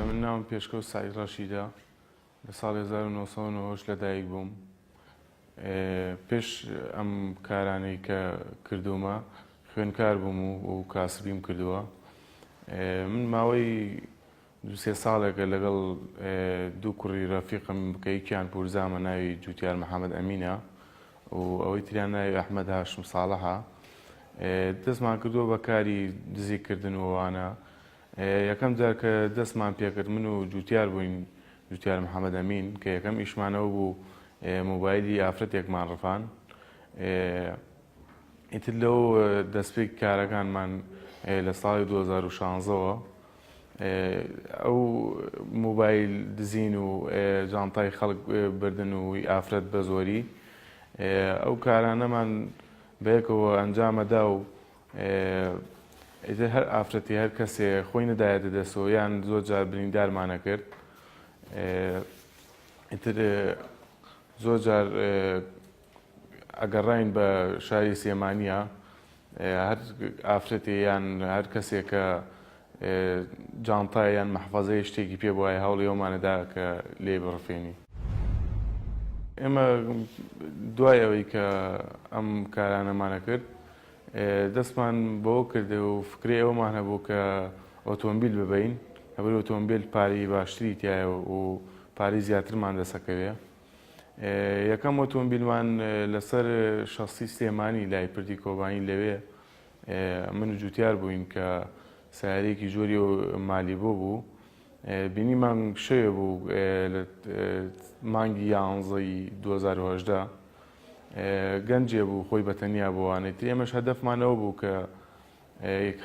من ناوم پێشکەوت سەعید ڕەشیدە، لە ساڵی 1998 لەدایک بووم. پێش ئەم کارانەی کە کردوومە خوێندکار بووم و کاسبیم کردووە. من ماوەی دوو سێ ساڵێکە لەگەڵ دوو کوڕی ڕەفیقم کە یەکیان پورزامە ناوی جوتیار محەمەد ئەمینە و ئەوەی تریان ناوی ئەحمەد هاشم ساڵحە دەستمان کردووە بە کاری دزیکردن و ئەوانە. یەکەم جار کە دەستمان پێکرد من و جوتیار بووین، جوتیار محەمەد ئەمین، کە یەکەم ئیشمانەوە بوو مۆبایلی ئافرەتێکمان ڕفان. ئیتر لەو دەستپێک کارەکانمان لە ساڵی 2016ەوە ئەو مۆبایل دزین و جانتای خەڵک بردن و ئافرەت بە زۆری ئەو کارانەمان بەیەکەوە ئەنجامەدا و ئیتر هەر ئافرەتی هەر کەسێ خۆی نەدایەتە دەستەوە یان زۆر جار بریندارمانە کرد ئیتر زۆر جار ئەگەڕاین بە شاری سلێمانیە هەر ئافرەتێ یان هەر کەسێک کە جانتا یان مەحفەزەی شتێکی پێ بوایە هەوڵی ئەومانەدا کە لێی بڕفێنی. ئێمە دوای ئەوەی کە ئەم کارانەمانە کرد دەستمان بەوە کرد و فکرەی ئەومان هەبوو کە ئۆتۆمبیل ببەین لەبەر ئۆتۆمبیل پارەی باشتری تایە و پارەی زیاترمان دەسەکەوێ. یەکەم ئۆتۆمبیلمان لەسەر شەستی سلێمانی لای پردی کۆبانی لەوێ من و جوتیار بووین کە سیارەیەکی جۆری مالیبۆ بوو بینیمان شەوێ بوو لە مانگی یانزەی 2010 گەنجێ بوو خۆی بە تەنیا بووانێت ئێمەش هەدەفمانەوە بوو کە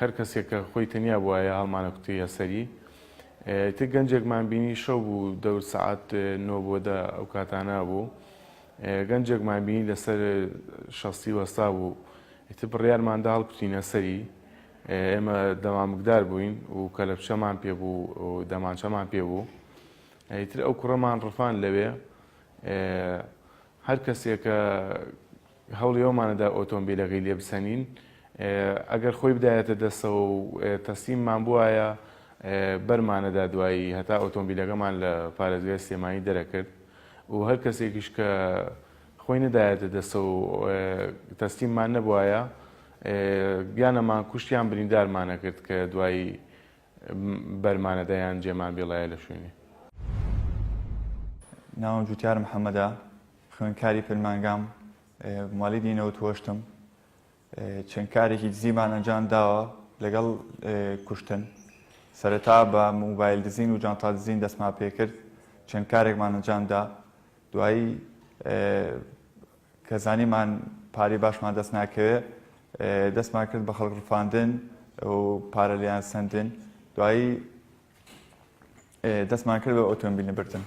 هەر کەسێک کە خۆی تەنیا بوایە هەڵمانەکوتیە سەری. ئیتر گەنجێکمان بینی شەو بوو دەور سەعات نۆ بۆ دە ئەو کاتانە بوو. گەنجێکمان بینی لەسەر شەستی وەستا بوو. ئیتر بڕیارماندا هەڵکوتینە سەری. ئێمە دەمامکدار بووین و کەلەپچەمان پێ بوو و دەمانچەمان پێ بوو. ئیتر ئەو کوڕەمان ڕفان لەوێ. هەر کەسێک کە هەوڵی ئەومانەدا ئۆتۆمبیلەکەی لێ بسەنین، ئەگەر خۆی بدایەتە دەستەوە و تەسلیممان بوایە بەرمانەدا دوایی هەتا ئۆتۆمبیلەکەمان لە پارێزگای سلێمانی دەرەکرد و هەر کەسێکیش کە خۆی نەدایەتە دەستەوە و تەسلیممان نەبوایە یانەمان کوشت یان بریندارمانەکرد کە دوایی بەرمانەدا یان جێمان بێڵایە لە شوێنێ. ناوم جوتیار محەمەدە، خوێندکاری پەیمانگام، موالیدی 98م، چەند کارێکی دزیمان ئەنجام داوە لەگەڵ کوشتن. سەرەتا بە موبایل دزین و جانتا دزین دەستمان پێکرد، چەند کارێکمان ئەنجام دا. دوایی کە زانیمان پارەی باشمان دەست ناکەوێ، دەستمان کرد بە خەڵک ڕفاندن و پارە لێیان سەندن. دوایی دەستمان کرد بە ئۆتۆمبیل بردن.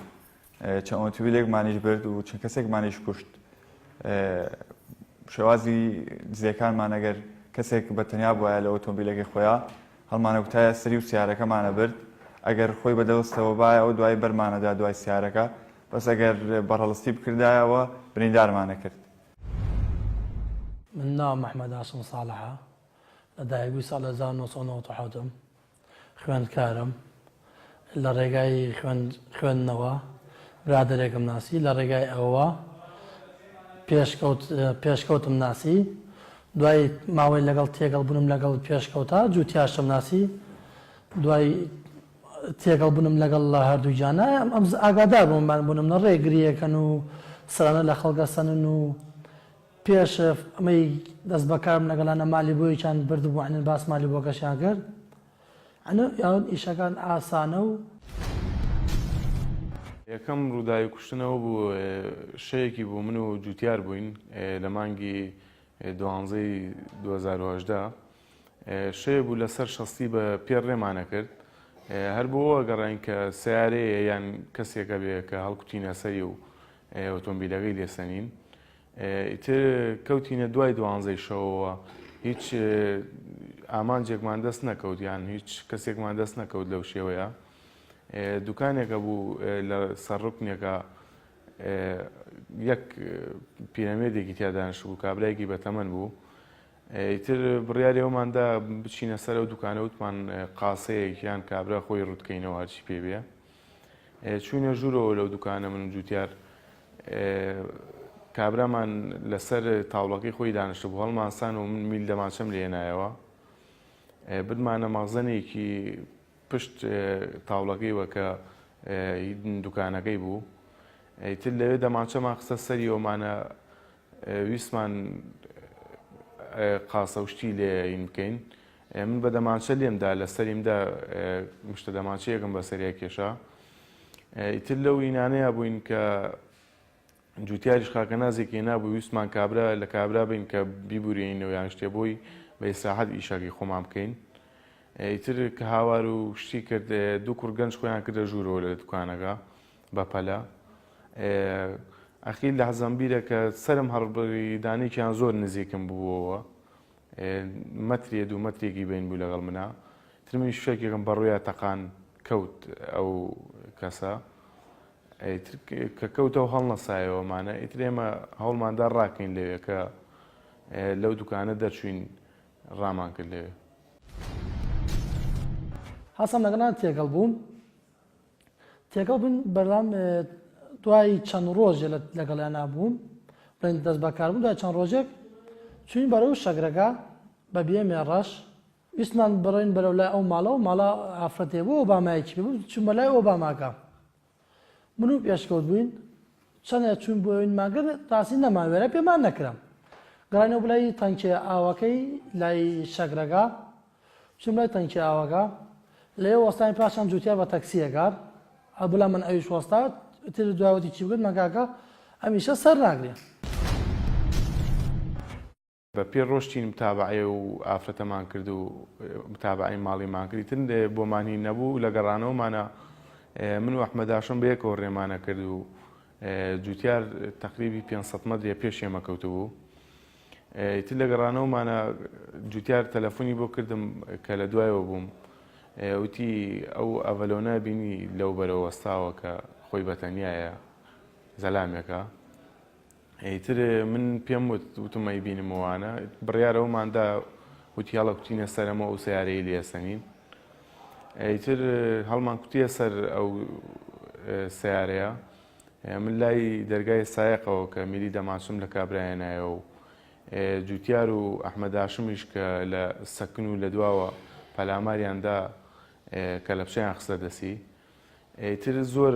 چەند ئۆتۆمبیلێکمانیش برد و چەند کەسێکمانیش کوشت. شێوازی دزیەکانمان ئەگەر کەسێک بە تەنیا بوایە لە ئۆتۆمبیلەکەی خۆیا هەڵمانەکوتایە سەری و سیارەکەمانە برد. ئەگەر خۆی بە دەستەوە بایە ئەو دوایی بەرمانەدا دوای سیارەکە، بەس ئەگەر بەرهەڵستی بکردایەوە بریندارمانە کرد. من ناوم ئەحمەد هاشم ساڵحە، لە دایکبووی ساڵ 1997 م، خوێندکارم، لە ڕێگای خوێندنەوە برادەرێکم ناسی، لە ڕێگای ئەوەوە پێشکەوت پێشکەوتم ناسی، دوای ماوەی لەگەڵ تێکەڵ بوونم لەگەڵ پێشکەوتا جووتیاشم ناسی، دوای تێکەڵ بوونم لەگەڵ هەردووکیانا ئەم ئاگادار بووم بوونم نە ڕێگرییەکەن و سەرانە لە خەڵک ئەسەنن و پێش ئەمەی دەست بەکارم لەگەڵانە مالیبۆیەکیان بردبوو عەنن باس مالیبۆکەشیان کرد عەنن یان ئیشەکان ئاسانە و. یەکەم ڕووداوی کوشتنەوە بوو شەوێکی بوو من و جوتیار بووین لە مانگی دوانزەی 2018 شەوێ بوو لەسەر شەستی بە پێ ڕێمانە کرد هەر بۆ گەڕین کە سیارەیە یان کەسێکە بێ کە هەڵکوتینە سەری و ئۆتۆمبیلەکەی لێسەنین ئیتر کەوتینە دوای دوانزەی شەوەوە هیچ ئامانجێکمان دەست نەکەوت یان هیچ کەسێکمان دەست نەکەوت لەو شێوەیە دوکانێکە بوو لە سەر ڕکنێکە یەک پیرەمێردێکی تیا دانیشتبوو کابرایەکی بەتەمەن بوو. ئیتر بڕیاری ئەومان دا بچینە سەر ئەو دوکانە وتمان قاسەیەک یان کابرا خۆی ڕوتکەینەوە هەرچی پێ بێ. چوینە ژوورەوە لەو دوکانە من و جوتیار کابرامان لەسەر تاوڵەکەی خۆی دانیشتبوو هەڵمانسان و من میل دەمانچەم لێنایەوە بردمانە مەخزەنێکی پشت تاوڵەکەی وە کە دوکانەکەی بوو ئیتر لەوێ دەمانچەمان خستە سەریەوەمانە ویستمان قاسە و شتی لێ این بکەین من بە دەمانچە لێم دا لە سەریم دا مشتە دەمانچەیەکم بە سەریا کێشا ئیتر لەو ئینانەیە بووین کە جوتیاریش خاکەنازێکی نابوو ویستمان کابرا لە کابرا بین کە بیبورێنەوە یان شتێ بۆی بە ئیسراحەت ئیشەکەی خۆمان بکەین ئیتر کە هاوار و شتی کرد دوو کوڕ گەنج خۆیان کردە ژوورەوە لە دوکانەکە بە پەلە ئەخیر لەحزەم بیرە کە سەرم هەڕبڕی دانێکیان زۆر نزیکم ببووەوە مەترێ دوو مەترێکی بین بوو لەگەڵ منا تر منیش فشەکێکم بەڕوویا تەقان کەوت ئەو کەسە کە کەوتەوە هەڵنەسایەوەمانە ئیتر ئێمە هەوڵماندا ڕاکەین لەوێ کە لەو دوکانە دەرچوین ڕامان کرد لەوێ. هەستم لەگەڵیان تێکەڵ بووم تێکەڵ بووین بەڵام دوای چەند ڕۆژێ لەگەڵیانا بووم بڵێن دەست بەکار بووم دوای چەند ڕۆژێک چوین بەرەو شەگرەکە بە بێمێ ڕەش ویستمان بڕۆین بەرەو لای ئەو ماڵە و ماڵە ئافرەتێ بوو ئۆبامایەکی بوو چوون بە لای ئۆباماکە من و پێشکەوت بووین چەندێ چوون بۆ ئەوینمان کرد ڕاستی نەمانوێرا پێمان نەکرا گەڕاینەوە بۆ لای تەنکێ ئاوەکەی لای شەکرەکە چووم لای تەنکی ئاوەکە لەوێ وەستاین پاشان جوتیار بە تەکسیەک هات بلا من ئەویش وەستا تر دوای وتی چی بکرد من کاکە ئەمیشە سەر ناگرێ. بە پێ ڕۆشتین متابەعەی و ئافرەتەمان کرد و متابەعەی ماڵیمان کرد ئیتر بۆمان هین نەبوو لە گەڕانەوەمانە من و ئەحمەد هاشم بەیەکەوە ڕێمانە کرد و جوتیار تەقریبی 500 مەترێ پێش ئێمە کەوتبوو ئیتر لە گەڕانەوەمانە جوتیار تەلەفۆنی بۆ کردم کە لە دوایەوە بووم وتی ئەو ئەڤەلۆنە بینی لەو بەرەوە وەستاوە کە خۆی بەتەنیایە زەلامێکە ئیتر من پێم وت وتم ئەیبینم وانە بڕیارەوەماندا وتی هەڵە کوتینە سەرەمە ئەو سیارەی لێسەنین ئیتر هەڵمان کوتیە سەر ئەو سیارەیە من لای دەرگای سایەقەوە کە میلی دەمانچم لە کابرایە نایەوە و جوتیار و ئەحمەد هاشمیش کە لە سەکن و لە دواوە پەلاماریان دا کەلەپچەیان خستە دەستی. ئیتر زۆر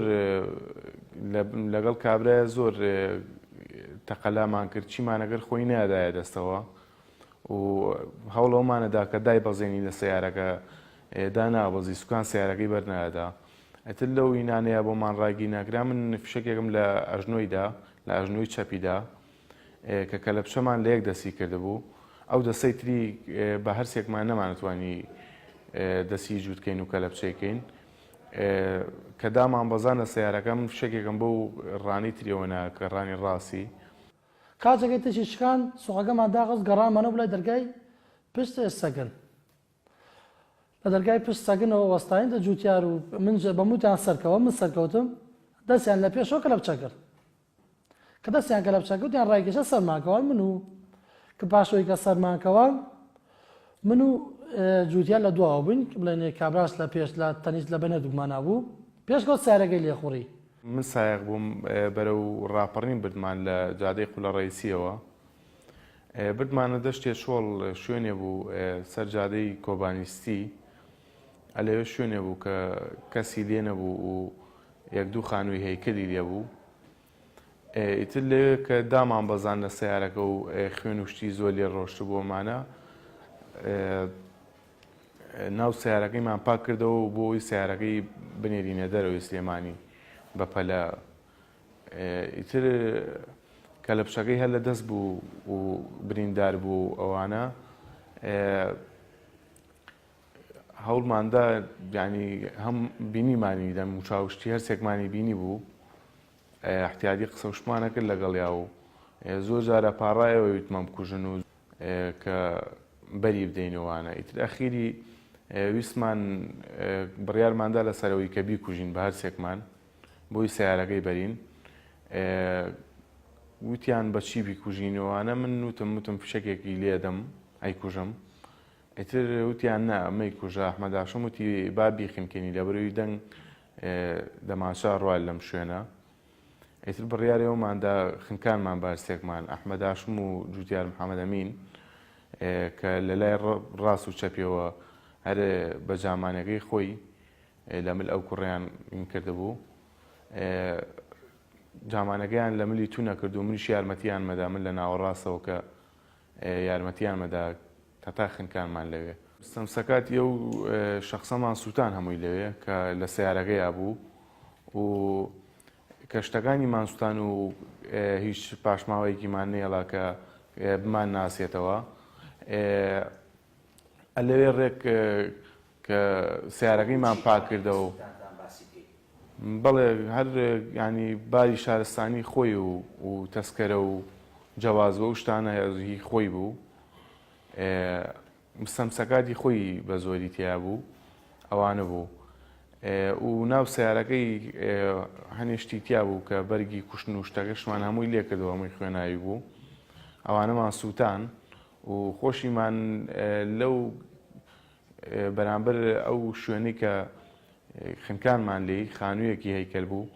لەگەڵ کابرایە زۆر تەقەلامان کرد چیمان ئەگەر خۆی نادایە دەستەوە و هەوڵەوەمانەدا کە دای بەزێنی لە سیارەکە دا نابەزی سوکان سیارەکەی بەرنادا ئیتر لەو هینانەیا بۆمان ڕاگیر ناکرا من فشەکێکم لە ئەژنۆی دا لە ئەژنۆی چەپی دا کە کەلەپچەمان لە یەک دەستی کردبوو ئەو دەستەی تری بە هەرسێکمان نەمانەتوانی دەستی جووتکەین و کەلەپچەی کەین کە دامان بەزان لە سیارەکە من فشەکێکم بەو ڕانی تریەوە نا کە ڕانی ڕاستی قاچەکەی ترشی شکان سوقەکەمان داخست گەڕامانەوە بۆ لای دەرگای پشت سەگن لە دەرگای پشت سەگنەوە وەستاین دە جوتیار و من بەم وتیان سەرکەوە من سەرکەوتم دەستیان لە پێشەوە کەلەپچە کرد کە دەستیان کەلەپچە کرد یان ڕایکێشا سەرمان کەوان من و کە پاشەوەی کە سەرمان کەوان من و جوتیار لە دواوە بووین بڵێن کابراش لە پێش لە تەنیشت لە بەنێ دوگمانا بوو پێشکەوت سیارەکەی لێخوڕی. من سایەق بووم بەرەو ڕاپەڕین بردمان لە جادەی قولە ڕەیسیەوە بردمانە دەشتێ چۆڵ شوێنێ بوو سەر جادەی کۆبانیستی ئەلەوێ شوێنێ بوو کە کەسی لێ نەبوو و یەک دوو خانووی هەیکەلی لێ بوو ئیتر لەوێ کە دامان بەزان لە سیارەکە و خوێن و شتی زۆر لێ ڕۆشتبوومانە ناو سەیارەکەیمان پاک کردەوە و بۆ ئەوەی سەیارەکەی بنێرینە دەرەوەی سلێمانی بە پەلە ئیتر کەلەپچەکەی هەر لە دەست بوو و بریندار بوو ئەوانە هەوڵماندا ینی هەم بینیمانی دەم و چاوشتی هەرسێکمانی بینی بوو احتیادی قسە وشتمانە کرد لەگەڵیا و زۆر جارە پاڕایەوە ویتمان بکوژن و کە بەری بدەینەوانە ئیتر ئەخیری ویستمان بڕیارماندا لەسەرەوەی کە بیکوژین بە هەرسێکمان بۆی سیارەکەی بەرین وتیان بەچی بیکوژینەوانە من وتم وتم فشەکێکی لێدەم. ئەیکوژم. ئیتر وتیان نا مەیکوژە، ئەحمەد هاشم وتی با بیخنکێنی لەبەرئەوەی دەنگ دەمانچە ئەڕوا لەم شوێنە. ئیتر بڕیاری ئەومان دا خنکانمان بارسێکمان، ئەحمەد هاشم و جوتیار محەمەد ئەمین کە لە لای ڕاست و چەپیەوە هەر بە جامانەکەی خۆی لە مل ئەو کوڕیان کردبوو جامانەکەیان لە ملی تو نەکرد و منیش یارمەتیان مەدا من لە ناوەڕاستەوە کە یارمەتیان مەدا هەتا خنکانمان لەوێ. سەمسەکاتی ئەو شەخسەمان سووتان هەمووی لەوێ کە لە سەیارەکەیا بوو و کە شتەکانیمان سووتان و هیچ پاشماوەیەکیمان نێڵا کە بمان ناسێتەوە لەوێ ڕێک کە سەیارەکەیمان پاک کردەوە. بەڵێ هەر یانی باری شارستانی خۆی و و تەسکەرە و جەواز و ئەو شتانە هی خۆی بوو سەمسەکاتی خۆی بە زۆری تیا بوو ئەوانە بوو و ناو سیارەکەی هەنێ شتی تیا بوو کە بەرگی کوشتن و شتەکەشمان هەمووی لێکردەوە هەمووی خوێناوی بوو ئەوانەمان سووتان و خۆشیمان لەو بەرامبەر ئەو شوێنەی کە خنکانمان لێی، خانوویەکی هەیکەل بوو،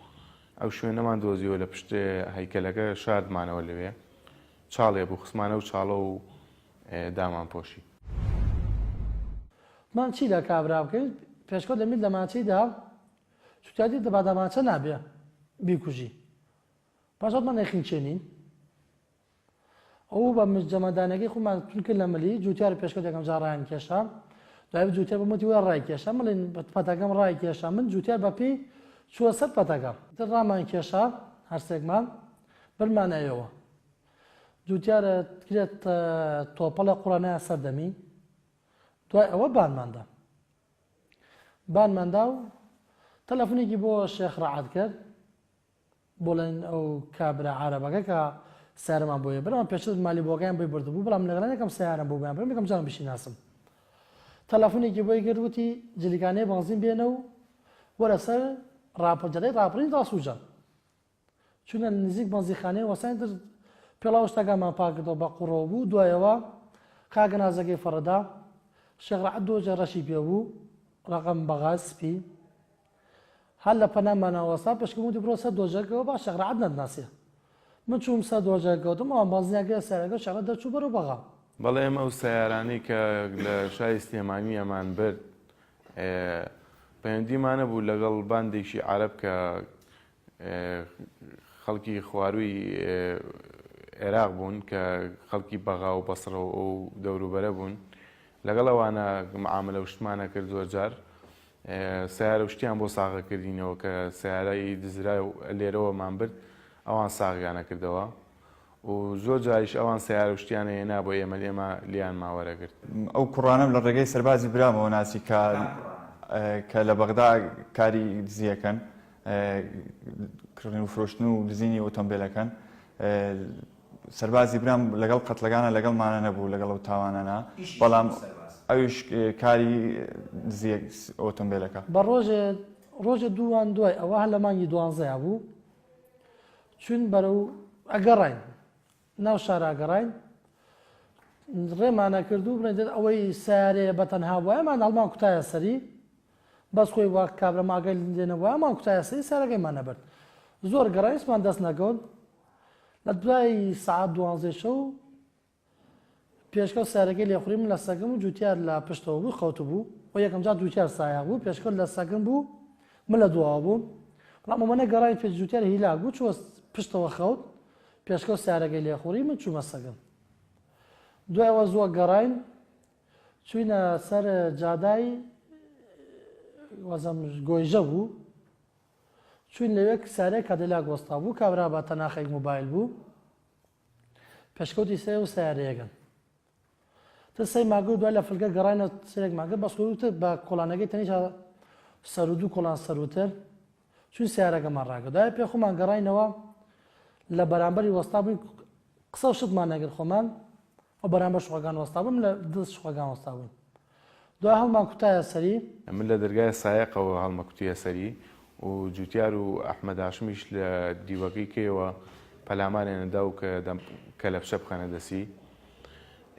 ئەو شوێنەمان دۆزیەوە لە پشت هەیکەلەکە شاردمانەوە لەوێ، چاڵێ بوو خستمانە ئەو چاڵە و دامان پۆشی. وتمان چی لە کابرا بکەین، پێشکەوت لە میل دەمانچەی دا، چونکە دیت بە دەمانچە نابێ بیکوژی، پاش وتمان ئەیخنکێنین. ئەو بە مش جەمەدانەکەی خۆمان چون کرد لە ملی جوتیار پێشکەوت یەکەم جار ڕایان کێشا دوای جوتیار بە متی وەرە ڕای کێشا مڵین پەتەکەم ڕای کێشا من جوتیار بە پێی چووە سەر پەتەکە تر ڕامان کێشا هەرسێکمان برمانەوە جوتیار کرێت تۆپەڵە قوڕانە سەردەمی دوای ئەوە بانماندا بانماندا و تەلەفونێکی بۆ شێخ ڕەعەد کرد بڵێن ئەو کابرا عارەبەکە کە سەیارەمان بۆیە برام پێشتر مالی بۆگەیان بۆی بردبوو بەڵام لەگەڵیان یەکەم سەیارەم بۆ بیان برم یەکەم جارم بشیناسم تەلەفونێکی بۆی کرد وتی جلیکانەی بەنزین بێنە و وەرە سەر ڕاپەر جادەی ڕاپەڕین ڕاسوجە چونە نزیک بەنزیخانەی وەساین تر پێڵاو شتەکانمان پاکردەوە بە قوڕەوە بوو دوایەوە کاکە نازەکەی فەڕدا شێخ ڕەعد دۆجە ڕەشی پێ بوو ڕەقەم بەغاز سپی هەر لە پەنامانا وەستا، پشکم وتی بڕۆ سەر دۆجەکەوە با شێخ ڕەعد نەتناسێ. من چووم سەر دۆجەکە کەوتم، ئەوان بەنزینیان کردە سەیارەکە و شێخ ڕەعد دەرچوو بەرەو بەغا. بەڵێ ئێمە ئەو سەیارانەی کە لە شاری سلێمانی ئەمان برد پەیوەندیمان هەبوو لەگەڵ باندێکی عەرەب کە خەڵکی خوارووی عێراق بوون کە خەڵکی بەغا و بەسڕە و ئەو دەوروبەرە بوون لەگەڵ ئەوانە معاملە و شتمانە کرد زۆر جار سەیارە و شتیان بۆ ساغە کردینەوە کە سەیارەی دزرا و لێرەوەمان برد ئەوان ساغیانە کردەوە و زۆر جاریش ئەوان سەیارە و شتیانە هێنا بۆ ئێمە ئێمە لێیانمان وەرەگرت. ئەو کوڕانەم لە ڕێگەی سەربازی برامەوە ناسی کە کە لە بەغدا کاری دزیەکەن کڕین و فرۆشتن و دزینی ئۆتۆمبیلەکەن سەربازی برام لەگەڵ قەتڵەکانە لەگەڵمانە نەبوو لەگەڵ ئەو تاوانانە بەڵام ئەویش کاری دزیە ئۆتۆمبیلەکە. بە ڕۆژێ ڕۆژێ دووان دوای ئەوە هەر لە مانگی دوانزەیا بوو چوین بەرەو ئەگەڕاین ناو شارا گەڕاین ڕێمانە کرد و بڵێن ئەوەی سیارەیە بە تەنها بوایەمان هەڵمان کوتایە سەری بەس خۆی وا کابرا ماگەل لێنەبوایەمان کوتایە سەری سارەکەیمان نەبرد زۆر گەڕاین هیچمان دەست نەکەوت لە دوای سەعات دوانزەی شەو پێشکەوت سیارەکەی لێخوڕی من لە سەگم و جوتیار لە پشتەوە بوو خەوتبوو و یەکەم جار جوتیار سایەق بوو پێشکەوت لە سەگم بوو من لە دواوە بووم بەڵام ئەوەنە گەڕاین پێش جوتیار هیلاک بوو چووە پشتەوە خەوت پێشکەوت سیارەکەی لێخوڕی من چوومە سەگم دوای ئەوە زووە گەڕاین چوینە سەر جادای وەزم گۆیژە بوو چوین لەوێ سیارەیەک کادێلاک وەستا بوو کابرا بە تەناخێک مۆبایل بوو پێشکەوتی سێ و سیارەیەکن تر سەی ماگە و دوای لە فلکە گەڕاینە سەرێک ماگە بەس خۆی بە کۆڵانەکەی تەنیشا سەر و دوو کۆڵان سەروتر چون سیارەکەمان ڕاکرد دوای پێ خۆمان گەڕاینەوە لە بەرامبەری وەستا بووین قسە و شتمان نەکرد خۆمان و بەرامبەر شوقەکان وەستا بووم لە دەست شوقەکان وەستا بووین دوای هەڵمان کوتایە سەری. من لە دەرگای سایەقەوە هەڵمەکوتیە سەری و جوتیار و ئەحمەد هاشمیش لە دیوەکەی کەیەوە پەلاماریان ئەدا و کە کەلەپچە بخەنە دەسی.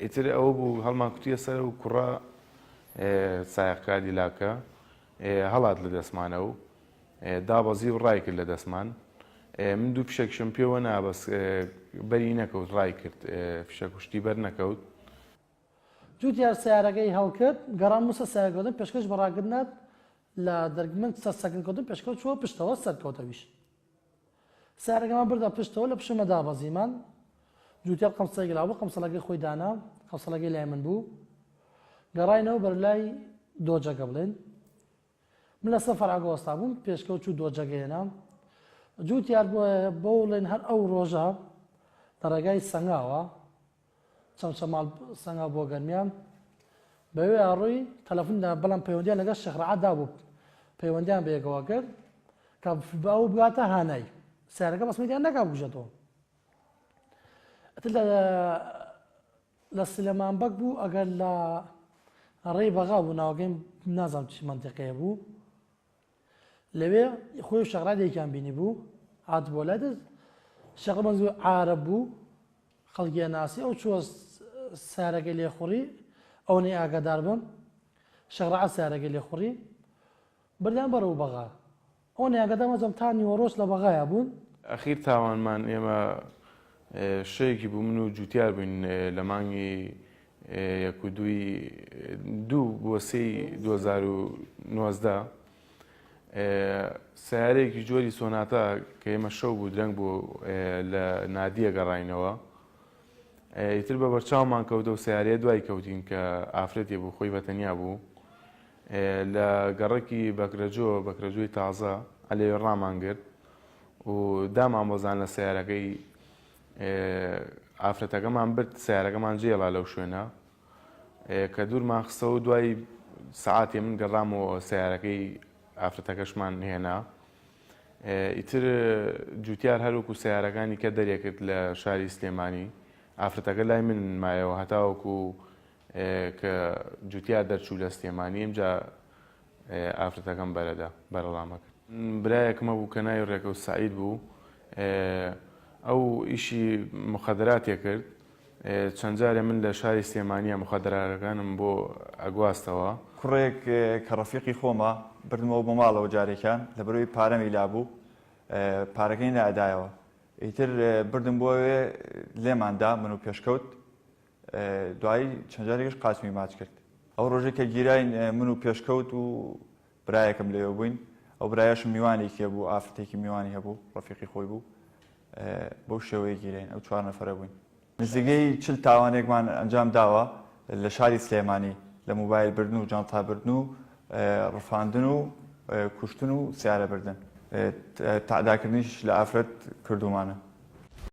ئیتر ئەوە بوو هەڵمان کوتیە سەر و کوڕە سایەق کادیلاکە هەڵات لە دەستمانە و دابەزی و ڕای کرد لە دەستمان. من دوو فشەکیشم پێوە نا بەس بەری نەکەوت ڕای کرد فشەک و شتی بەر نەکەوت. جوتیار سەیارەکەی هەڵکرد گەڕام بۆ سەر سەیارە کەوتم پێشکەش بە ڕاگرت نات لە دەرگ من سەر سەکن کەوتم پێشکەوت چووە پشتەوە سەرکەوت ئەویش سەیارەکەمان بردە پشتەوە لە پشتمە دابەزیمان جوتیار قەمسەڵێکی لابوو قەمسەڵەکەی خۆی دانا قەمسەڵەکەی لای من بوو گەڕاینەوە بەر لای دۆجەکە بڵێن من لەسەر فەرعەکە وەستا بووم پێشکەوت چوو دۆجەکە هێنا جوتیار بۆ بڵێن هەر ئەو ڕۆژە لە ڕێگای سەنگاوە چەمچەماڵ سەنگاو بۆ گەرمیان بەوێ ڕووی تەلەفون دا بەڵام پەیوەندیان لەگەڵ شێخ ڕەعەت دابوو پەیوەندیان بەیەکەوە کرد کە ئەو بگاتە هانای سیارەکە بەسمەتیان نەکا بکوژێتەوە ئەتر لە لە سلێمان بەگ بوو ئەگەر لە ڕێی بەغا بوو ناوەکەی نازانم چی مەنتیقەیە بوو لەوێ خۆی و شەغراد یەکیان بینی بوو هات بۆ لای دەست شەغر مەنزور عارەب بوو خەڵکی ناسی ئەو چووە سارەکەی لێخوڕی ئەوەنەی ئاگادار بم شەغرا سارەکەی لێخوڕی بردیان بەرەو بەغا ئەوەنەی ئاگادار مەزم تا نیوەڕۆژ لە بەغایا بوون. ئەخیر تاوانمان ئێمە شەیەکی بوو من و جوتیار بووین لە مانگی یەک و دووی دوو بۆ سێی 2019 سیارەیەکی جۆری سۆناتا کە ئێمە شەو بوو درەنگ بوو لە نادیە گەڕاینەوە ئیتر بە بەرچاومان کەوتەوە سیارەیە دوای کەوتین کە ئافرەتێ بوو خۆی بەتەنیا بوو لە گەڕەکی بەکرەجۆ، بەکرەجۆی تازە، لەوێ ڕامان گرت و دامان بەزان لە سەیارەکەی ئافرەتەکەمان برد سەیارەکەمان جێڵا لەو شوێنە کە دوورمان خستەوە دوای سەعاتێ من گەڕامەوە سەیارەکەی ئافرەتەکەشمان هێنا ئیتر جوتیار هەروەکو سەیارەکانی کە دەرێکرد لە شاری سلێمانی ئافرەتەکە لای من مایەوە هەتاوەکو کە جوتیار دەرچوو لە سلێمانی ئمجا ئافرەتەکەم بەرەدا بەرەڵامە کرد. برایەکم هەبوو کە ناوی ڕێکەوت سەعید بوو ئەو ئیشی مخدراتێ کرد چەند جارێ من لە شاری سلێمانیە مخدرارەکانم بۆ ئەگواستەوە. کوڕێک کە ڕەفیقی خۆمە بردمەوە بۆ ماڵەوە جارێکیان لەبەرئەوەی پارەمی لابوو پارەکەی نەئەدایەوە ئیتر بردم بۆ ئەوێ لێمان دا من و پێشکەوت دوایی چەند جارێکیش قاچمی ماچ کرد. ئەو ڕۆژەی کە گیراین من و پێشکەوت و برایەکم لەوێ بووین، ئەو برایەشم میوانێکی هەبوو، ئافرەتێکی میوانی هەبوو، ڕەفیقی خۆی بوو، بەو شێوەیە گیراین، ئەو چوار نەفەرە بووین. نزیکەی 40 تاوانێکمان ئەنجام داوە لە شاری سلێمانی، لە موبایل بردن و جانتا بردن و ڕفاندن و کوشتن و سیارە بردن. تەعداکردنیش لە ئافرەت کردوومانە.